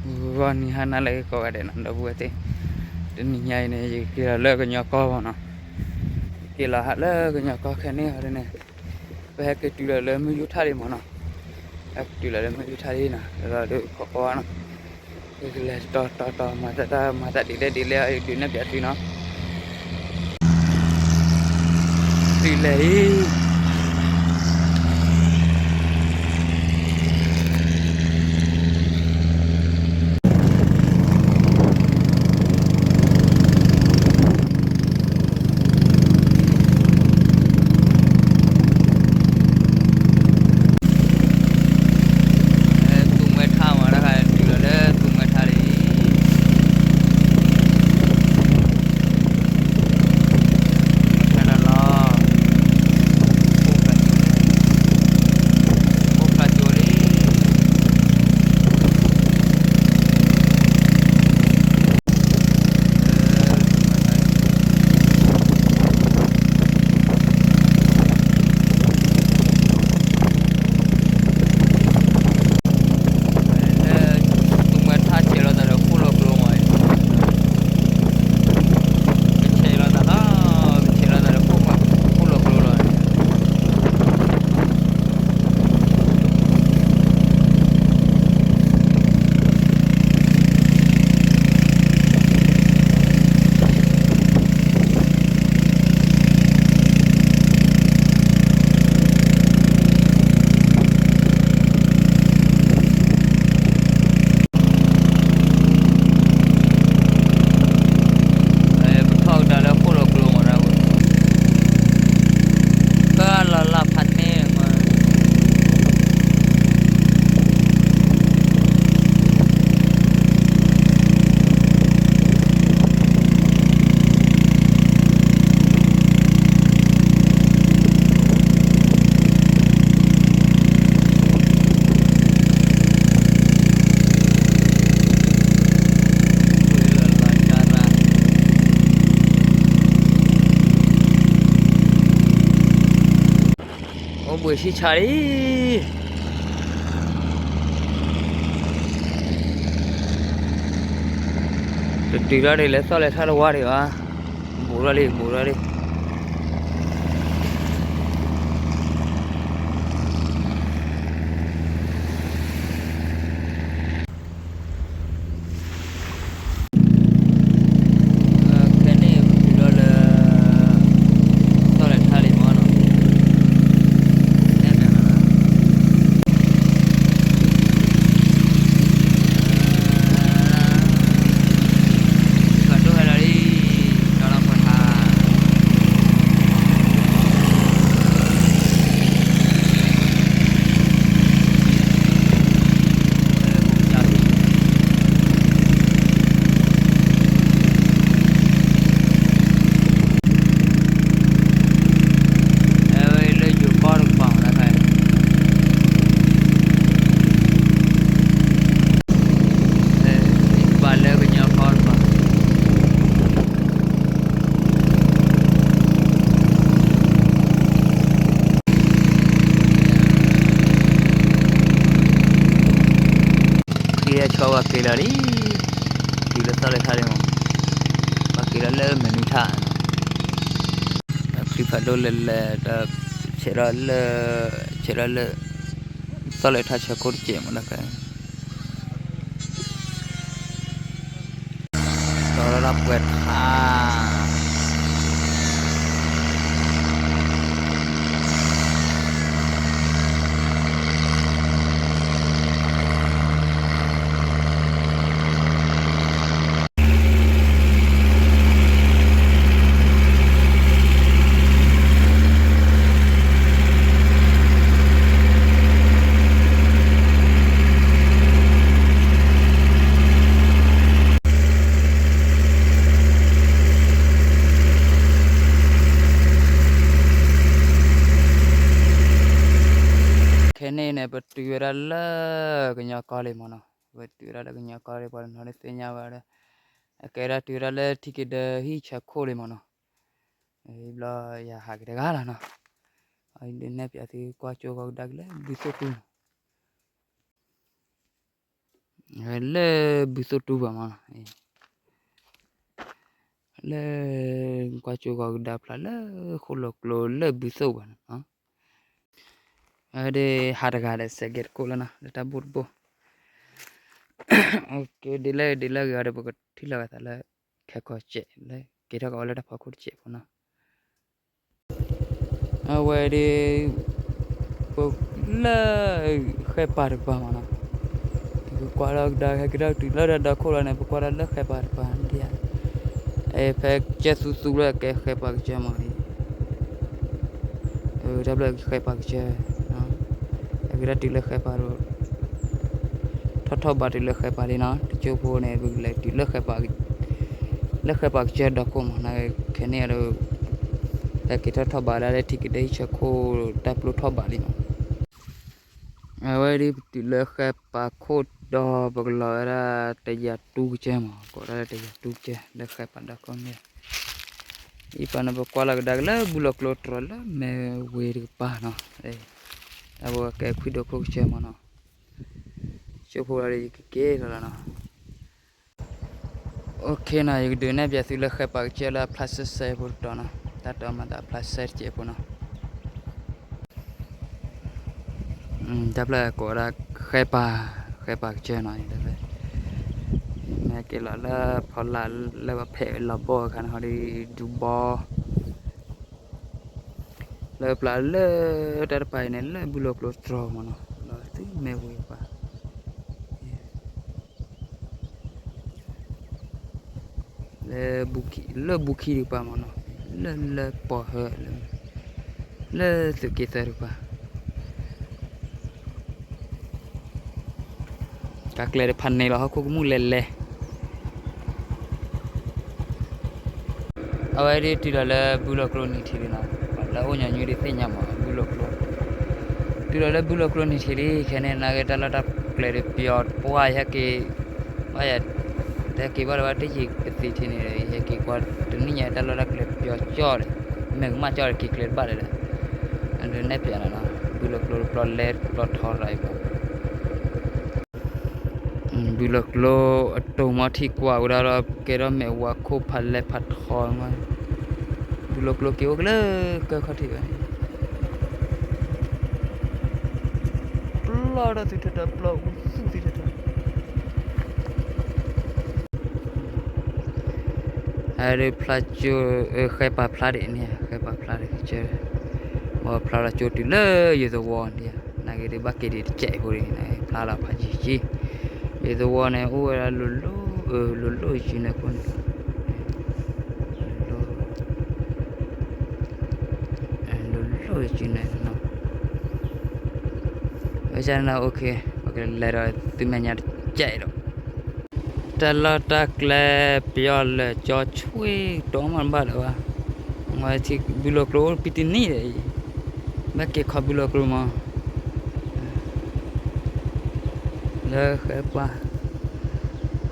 ဂီၤနံၤဟါနၤလၢကိးဂၤဒဲးနီၤ ဒီပုၢ်ဝဲၢ်သ့ၣ်, တနံၤညါအံၤန့ၣ် ယက့ၤလီၤလၢကညီကီၢ်မ့ၢ်နီၤ, ယက့ၤလီၤဟးလၢကညီကီၢ်ခဲန့ၣ်အီၤဒ်န့ၣ်, ပဟဲက့ၤတုၤလီၤလၢမုၢ်ယူၢ်ထၣ်လံမ့ၢ်နီၤ, ဟဲက့ၤတုၤလီၤလၢမုၢ်ယူၢ်ထၣ်လံနီၤ, ဒီးဒုးခိးကွၢ်နီၤ, ယကလဲၤတီတီတီ မၤတၢ်မၤတၢ်ဒ်လဲၣ်ဒ်လဲၣ် ယဒုးနဲၣ်ပၠးသုနီၤ. တုၤလဲၣ်လံ သူမှဲထါမး တခါတုၤလီၤလၢသူမှဲထါလံ, ဖဲဒၣ်လီၤ, အိၣ်ဖျါကၠိလံ, အိၣ်ဖျါကၠိလံ. လၢသူမှဲထါဆဲးလီၤသးဒီးဃိၣ်လီၤကျိမး, ကဆဲးလီၤသးလီၤ, ကဆဲးလီၤသးဒီးဃိၣ်လီၤကျိလီၤ. ပထီၣ်ကဒါလၢဃိၣ်လီၤကျိမးဒၣ်ဝဲ, ကလီၤလၢဖးန့ၣ်မး. အိၣ်ဘှံးဆံၣ်ဆါလံ, တတုၤထီၣ်ဒံးလၢသီၣ်လဲၤထီၣ်တဝါဒံးဘၣ်, ဘူးထီၣ်လံ ဘူးထီၣ်လံ. ခဲန့ၣ်ပတုၤထီၣ်လၢ သီၣ်လဲၤထီၣ်လံမ့ၢ်နီၤ, နဲၣ်ပၠးနီၤ, ပှၤဒိၣ်ဟဲလီၤလံ, ဒီးလီၤပှၤထါ အဝဲလၢယိၤကီၢ်တကပၤမးတခါ, ဘၣ်လၢကညီကီၢ်တကပၤ ချံအဆီပှၤက့ၤလီၤလံ, တုၤလၢသီၣ်လဲၤထီၣ်လံမး, ပှၤက့ၤလီၤလၢမဲာ်နုၤထၣ်, ချံဖးဒိၣ်လဲၤလဲၤဒီး ဆဲးထီၣ်လၢ, ဆဲးထီၣ်လၢ သီၣ်လဲၤထီၣ်ဆၢခိၣ်တစဲးမးလၢက တီၤလီၤဒၣ်ပှဲၤထါ ခဲန့ၣ်န့ၣ် ပတုၤဝဲဒၣ်လၢကညီကီၢ်လံမးနီၤ, ပတုၤဝဲဒၣ်လၢကညီကီၢ်လံ ပှၤတနီၤဒၣ်သ့ၣ်ညါဝဲဒီး အကဲဒၣ်တုၤဝဲဒၣ်လၢထံက့ၤဒၢဟံၣ်ဆၢခိၣ်လံမးနီၤ, ဘျီယဟးက့ၤတဂၤလီၤနီၤ, ဒုးနဲၣ်ပၠးသုကွၢ်ကၠိကီးကဒါက့ၤလၢဒုးသိၣ်ပူၤနီၤ. လၢဘုသိၣ်တူၢ်ဘၣ်မးနီၤ, လၢကွၢ်ကၠိဂီၤကဒါဖျါလၢဃိၣ်လီၤကျိလၢဘုသိၣ်ဘၣ်နီၤ, ဒ်ဟးတဂၤဒီးစဲးကဲတကိၣ်လၢနီၤ လၢတၢ်ဘိၣ်တဘိၣ်, ဒ်လဲၣ်ဒ်လဲၣ်ဂ့ၤအီၤဒီး ပကထံၣ်လိာ်အသးလၢ ခဲကီၢ်စဲး လၢက့ၤထီၣ်က့ၤဝဲလၢတၢ်ဖီခိၣ်တစဲးဖိနီၤ. အဝဲဒ် ပလၢ ဃဲပၤတကပၤမးနီၤ, ပကွၢ်လၢကဒါဟဲက့ၤထီၣ်တုၤလၢဒီးခိၣ်လီၤန့ၣ် ပကွၢ်ဒၣ်လၢဃဲပၤတကပၤဒ်, ဖဲကစၢၢ်သူသူလၢကဲဃဲပၤကစၢၢ်မး, တၢ်ဖျၢၣ်ဃဲပၤကစၢၢ်, ဟဲက့ၤထီၣ်တုၤလၢဃဲပၤဒီး ထီၣ်ထီၣ်ဘးတုၤလၢဃဲပၤလံနီၤ, တကၠိဖိန့ၣ် ပကလဲၤတုၤလၢဃဲပၤ, လၢဃဲပၤကစၢၢ်ဒီခိၣ်မး, ခဲန့ၣ်ဒီး ဟဲက့ၤထီၣ်ထီၣ်ဘးဒၣ်လၢထံကဒဲဟံၣ်ဆၢခိၣ် တၢ်ပျိထီၣ်ဘးလံမး, အဝဲဒ်ပတုၤလၢဃဲပၤခိၣ်ဒီး ပကလီၤဝဲဒၣ်တယၤတူကစၢၢ်မး, ကိးဒၣ်လၢတယၤတူကစၢၢ် လၢဃဲပၤဒီခိၣ်န့ၣ်, အံၤပှၤန့ၣ် ပကွၢ်လီၤကဒါကလၢဘူလီၤကျိတြီၤလၢမဲာ်ဝ့ၤတကပၤနီၤ, အဝဲကဲခွံဒိခိၣ်ကစၢၢ်မးနီၤ, ကၠိဖိဒီးယကက့ၤလီၤလီၤနီၤ. နီၤ ယကဒုးနဲၣ်ပၠးသုလၢဃဲပၤကစၢၢ်လၢအဖျါဆဲဆဲဖိတတီၤနီၤ, တၢ်တမၤသးဖျါဆဲတစဲးဖိနီၤ, တၢ်ဖျၢၣ်ကိးဝဲဒၣ်ဃဲပၤ, ဃဲပၤကစၢၢ်နီၤ, မ့ၢ်က့ၤလီၤလၢဖီလာ်လၢပှၤဖဲးလီၤဘီၣ်အခါန့ၣ် ဟီဒုးဒူဘီ လၢပျၢ်လၢတၢ်တပၤအံၤန့ၣ် လၢဘူလီၤကျိတြီၤမးနီၤ, လီၤသုမဲာ်ဝ့ၤပၤ, လၢ လၢဘူခံတကပၤမးနီၤ, လၢလၢပီၢ်ဟၢလၢ လၢသုးက့သၢတကပၤ တၢ်ကျဲတဖၣ်န့ၣ်လီၤ ဟီၣ်ခိၣ်ကမူၣ်လဲၤလဲၤ, အဝဲဒ်တုၤလီၤလၢဘူလီၤကျိနံၤထံးလံနီၤ, လၢအိၣ်ညီနုၢ်ဒ်သ့ၣ်ညါမး ဘူလီၤကျိ, တုၤလီၤလၢဘူလီၤကျိနံၤထံးလံ ခဲန့ၣ် နာ်က့တၢ်လီၢ်တၢ်ကျဲတပျီပှၢ် ယဟဲက့ၤ, ဘၣ်ယၤ, တဟဲက့ၤဘၣ်လၢၤဘၣ် တယံာ်ပသံထံန့ၣ် ယဟဲက့ၤကွၢ်တနံၣ်ညါ တၢ်လီၢ်တၢ်ကျဲပျီကၠီဒီး, မ့ၢ်ကမၣ်ကၠီဒီးက့ၤကျဲတဘၣ်လၢၤဒီး, အဒုးနဲၣ်ပၠးန့ၣ်လီၤ, ဘူလီၤကျိတပျီလဲတပျီထီလီၤအံၤ ဘူလီၤကျိအတိၤမီထံကွၢ်ဝဲဒၣ်လီၤ ကဲထီၣ်မဲာ်ဝါခိၣ်ဖးလဲဖးထီမး, ဘူလီၤကျိက့ၤအိၣ်က့ၤလၢကၢခီၣ်ထံးဝဲ, ပျီထီၣ်သုထၢထၢ ပျီအူသူၣ်သုထၢထၢ အဒုးဖျါကၠိ, ဃဲပၤဖျါဒံးန့ၣ် ဃဲပၤဖျါဒံးကစၢၢ်, ဘၣ်ဖျါလီၤကၠိတုၤလၢယိၤသဝီဒံး, နာ်က့ဒုးဘၣ်က့ၤဒံးတစဲးဖိဒံး ဖျါလီၤဖးယံာ်ယံာ်, ယိၤသဝီန့ၣ် အိၣ်ဝဲဒၣ်လိၤလိၤ, လိၤလိၤယစုန့ၣ်အဃိန့ၣ်, လိၤလိၤယစုန့ၣ်နီၤ, ဝဲန့ၣ် ပကလဲၤဒီးသုမဲာ်ညါတစဲးဒီး တၢ်လီၢ်တၢ်ကျဲ ပယီၤလၢာ်ကၠီဆွ့ၣ် တအိၣ်မးဘၣ်လၢၤဘၣ်, ဝဲထံၣ်ဘူလီၤကျိအိၣ်ပံတနံၣ်ဒီးအံၤ, ဘၣ်က့ၤခီဘူလီၤကျိမး, လၢဃဲပၤ,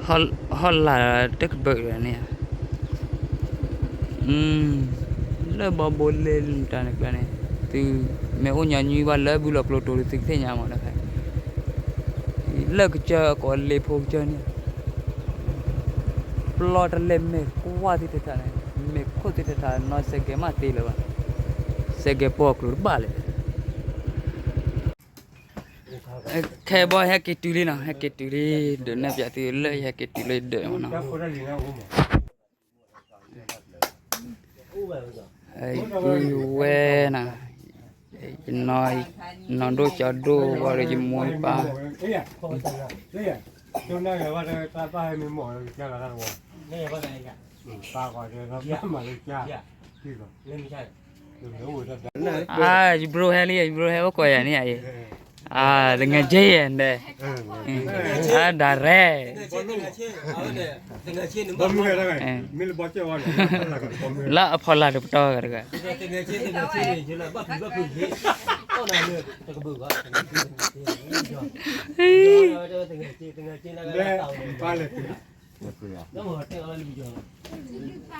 ဟီၣ်လာ်တကဘၢၣ်ဒီးန့ၣ် လၢဘီဘိလ့ၣ်လၢတၢ်န့ၣ်ကျါန့ၣ်, သုမ့ၢ်အိၣ်ညီနုၢ်ဘၣ်လၢဘူလီၤကျိတိၤဒီး သုကသ့ၣ်ညါမးလၢဖဲ, လၢကစၢၢ်အကိးလ့ဖိကစၢၢ်န့ၣ်, ပျီတလဲမဲာ်ကွၢ်သုတထါန့ၣ်, မဲာ်ခိၣ်သုတထါ နီၢ်စဲးကဲမးသ့လၢၤဘၣ်, စဲးကဲပိာ်ကျိၤတဘၣ်လၢၤ ခဲဘီဟဲက့ၤတုၤလံနီၤ, ဟဲက့ၤတုၤလံ, ဒုးနဲၣ်ပၠးသုလၢယဟဲက့ၤတုၤလၢယဒၢးမးနီၤ, ပုၢ်ဝဲၢ်နီၤ, ယနီၢ်ဒိၣ်ကၠီဒိၣ်ဝဲဒီးယမိၢ်ယပၢ် အါ ယဘြိဟဲလံ ယဘြိဟဲအိၣ်ကိးယၤန့ၣ်အံၤ, အါ တငယ်ချင်း ဒဲး, အါ ဒါရဲ, လၢအဖီလာ်တပတီၢ်ဂၤတဂၤ, တကဘုၣ်ဘၣ်, တကဘုၣ်ဘၣ်, တကဘုၣ်ဘၣ်, တကဘုၣ်ဘၣ